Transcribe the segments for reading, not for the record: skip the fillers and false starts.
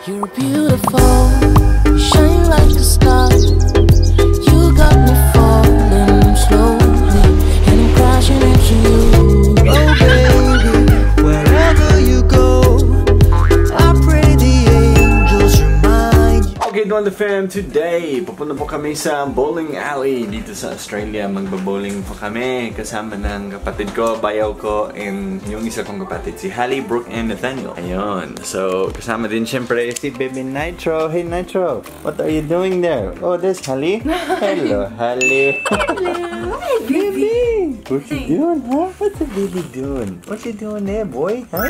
You're beautiful, you shine like a star. You got me falling slowly, and I'm crashing into you. Oh baby, wherever you go, I pray the angels remind you. Okay, Duwende Fam, today, pupunta po kami sa bowling alley dito sa Australia. Magbo-bowling po kami kasama ng kapatid ko, bayaw ko, and yung isa kong kapatid, si Hallie, Brooke, and Nathaniel. Ayun. So, kasama din syempre si Baby Nitro. Hey, Nitro, what are you doing there? Oh, there's Hallie. Hello, Hallie. Hello. Hi, baby. What you doing, huh? What's the baby doing? What you doing there, boy? Huh?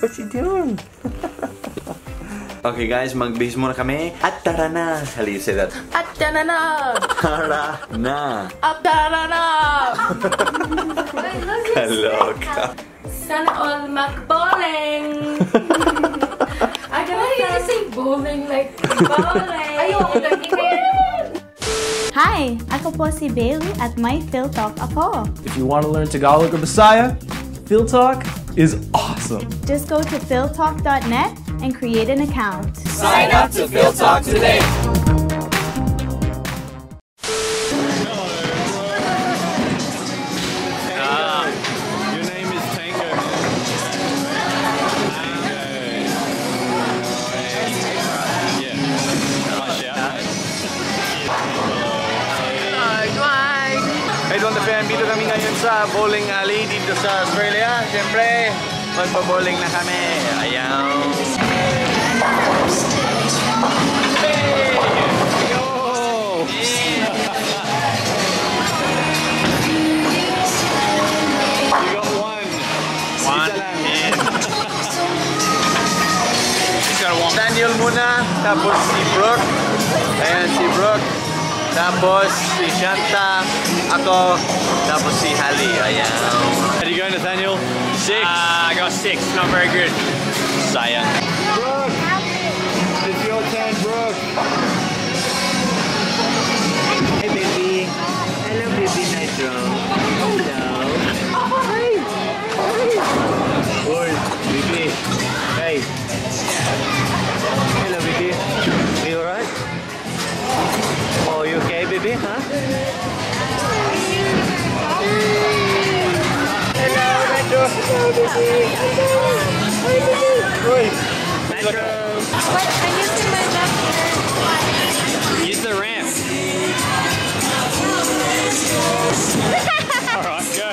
What you doing? Okay guys, magbihis muna kami. At tara na! How do you say that? At tara na. Tara na! At tara na. Kaloka. Sana all mag-bowling. I gotta Why do you say bowling like bowling. Ayoko lagi kaya. Hi! Ako po si Bailey at may PhilTalk ako. If you want to learn Tagalog or Bisaya, PhilTalk is awesome. Just go to philtalk.net and create an account. Sign up to PhilTalk today! Your name is Tango, man. Tango. Yeah. My shout. Hey, Duwende Fam, dito kami ngayon sa bowling alley dito sa Australia. Siyempre, magbo-bowling na kami. Ayaw. Hey! Yo! You got one. One Isa lang. In. He's got a one. Daniel muna, tapos si Brooke. Ayan si Brooke. Tapos si Shanta, ako, tapos si Hallie. Ayan. How do you go, Nathaniel? 6. I got 6. Not very good. Sayang. Brooke! It's your turn, Brooke. Hey, baby. Hello, baby Nitro. Hello. Hi. Hi. Oi, baby. Hey. Hello, baby. Are you alright? Oh, you okay, baby? Huh? Hello, Nitro. Hello, baby. Hello. Hi, baby. Oi. Nitro. What? I'm using my left ear. Use the ramp. All right, go.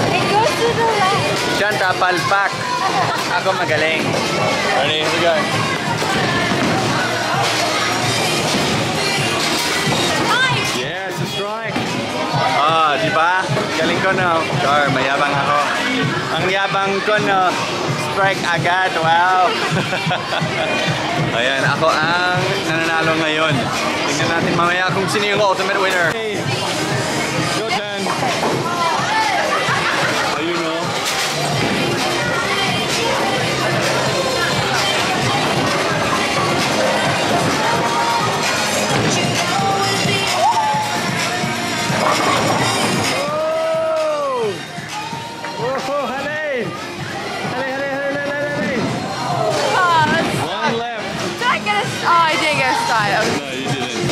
It goes to the left. Shanta, palpak. Ako magaling. Ready? Here we go. Yeah, it's a strike. Ah, di ba? Galing ko, no? Sure, mayabang ako. Ang yabang ko, no? Strike agad. Wow. Ayan, ako ang nananalo ngayon. Tingnan natin mamaya kung sino yung ultimate winner. Hey, your turn. Ayun, no? Oh! Oh, Hallie! Hallie, Hallie, Hallie, Hallie, Hallie! One left. Did I get a? Oh, I didn't get a style. No, you didn't.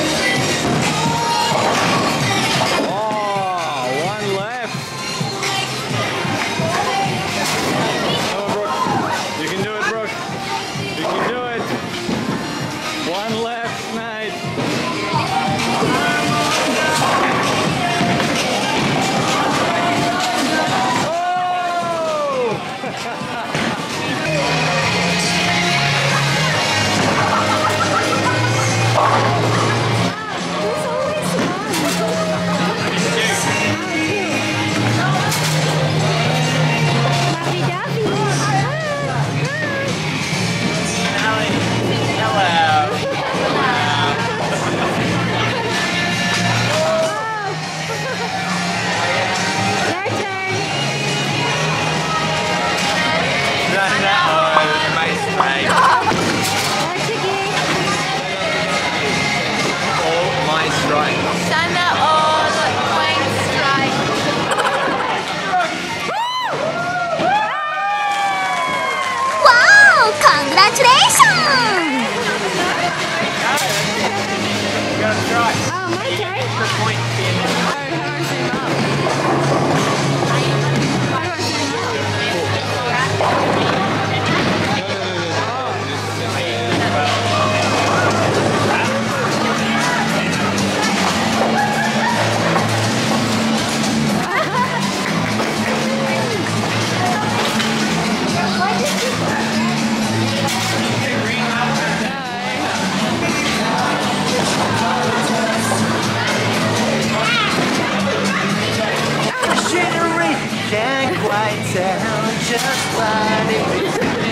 sound just right. It makes me.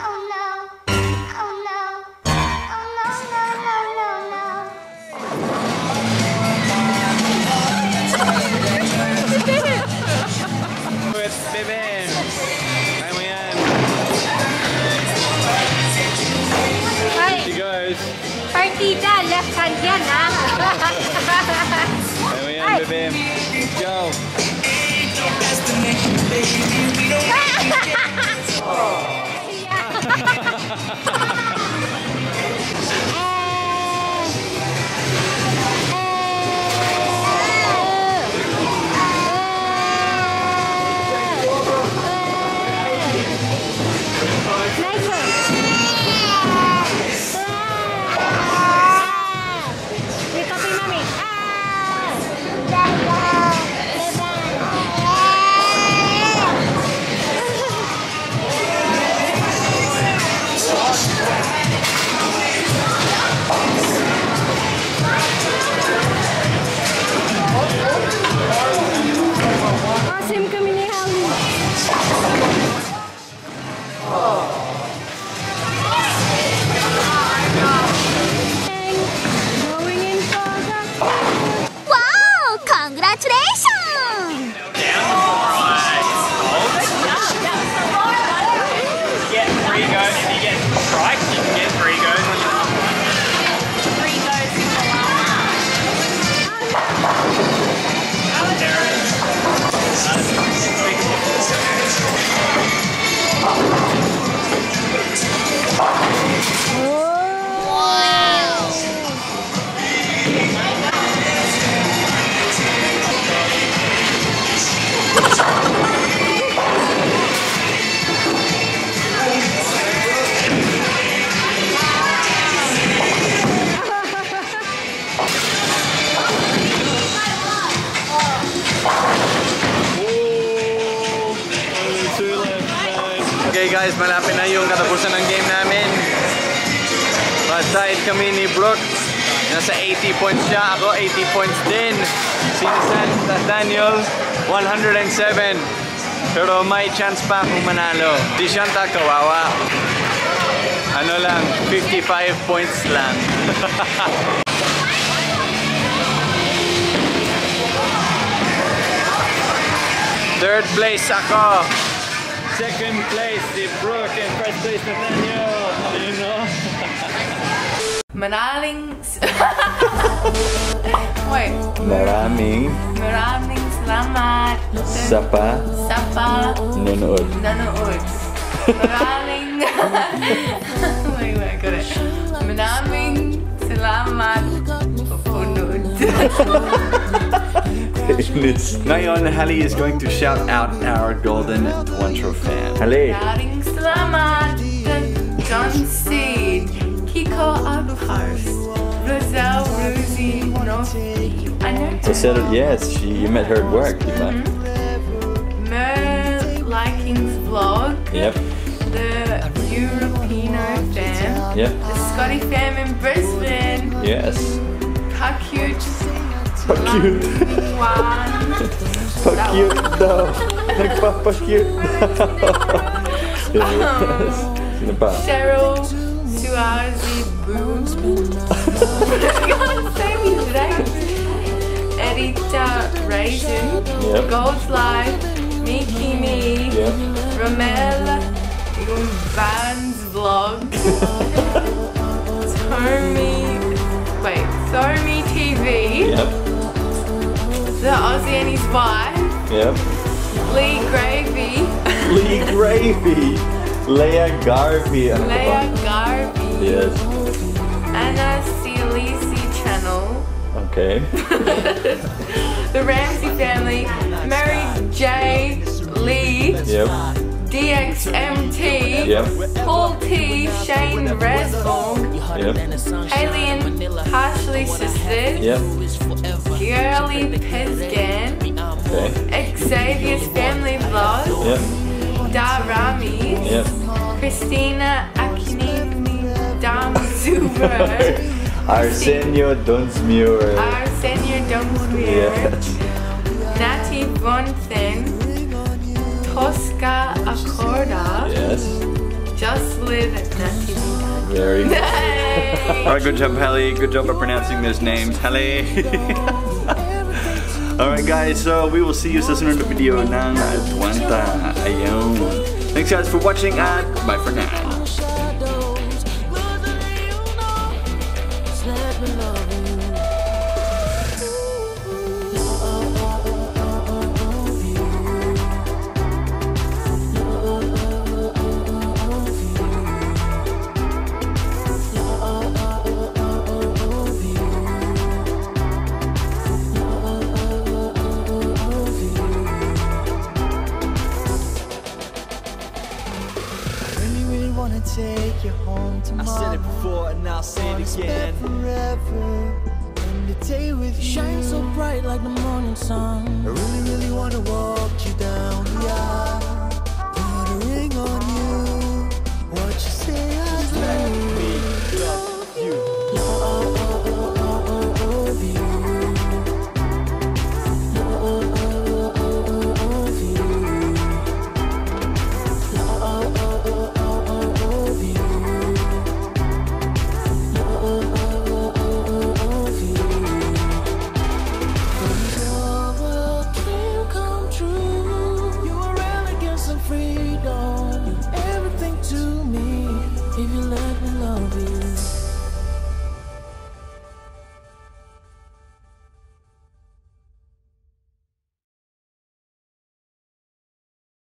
Oh no. Oh no. Oh no, no, no, no, no. With Beben. Kaya mo yan. Ay, She goes. partida, left hand yan, ha? Kaya mo yan, Bebe. Let's go. Nice one. You copy mommy. Ah! Oh, same kami ni Holly. Going in for the Wow! Congratulations! Get 3 goes. If you get strikes, you can get 3 goes on your last one. 3 goes in the last. There it is. Okay guys, malapit na yung katapusan ng game namin. Tied kami ni Brooke. Nasa 80 points siya. Ako 80 points din. Si Nathaniel, 107. Pero may chance pa akong manalo. Si Shanta, kawawa. Ano lang, 55 points lang. Third place ako. Second place si Brooke and first place Nathaniel. You know? Manaling... Wait. Maraming Maraming salamat sapa sa nanood. nanood. Maraming... Wait, wait, I got it. Maraming salamat punod. Ngayon, Hallie is going to shout out our Golden Dwantro fan. Hallie. Maraming salamat John Seed, Kiko Alpars, Roselle Rosie Nofi. I know her. Roselle, yes, you met her at work, diba? Mer Likings Vlog. Yep. The Europino fam. Yep. The Scotty fam in Brisbane. Yes. Kakute. Pa-cute. One. Pa-cute daw. Nagpapa-cute daw. Yes. Sino pa? Cheryl Suazi Boom. I can't say me today. Edita Raisin. Yep. Gold's Life. Miki Me. Yep. Ramel Vans Vlog. Tommy. Wait, Somi TV. Yep. The Aussie and his wife. Yep. Lee Gravy. Lee Gravy. Leah Garvey. Ano pa ba? Leah Garvey. Yes. Anna Cialisi Channel. Okay. The Ramsey family. Mary J. Lee. Yep. DXMT. Yep. Paul T. Shane Resborn. Yep. Haley and Partially Sisters. Yep. Girly Pezgan. Okay. Xavier's Family Vlog. Yep. Darami. Yep. Christina Akinini Damzuber. Arsenio Dunsmuir. Arsenio Dunsmuir. Yes. Natty Vonthen. Tosca Accorda. Yes. Just Live Natty. Very good. Yay! Alright, good job, Hallie. Good job at pronouncing those names, Hallie. Alright guys, so we will see you sa sunod na video ng Adwanta. Ayun. Thanks guys for watching at bye for now. Shadows. Losing you know. Just let me love you. Love you. Love you. Love you. Love you. Really, really wanna take you home I tomorrow. said it before and I'll say Wanna it spend again. Forever in the day with you. Shine so bright like the morning sun. I really, really wanna walk you down the aisle. Put a ring on you. What you say I do. Let me love you. Love you. Love you. Love you. Love you. You're a dream come true. You are elegance and freedom. You're everything to me. If you let me love you.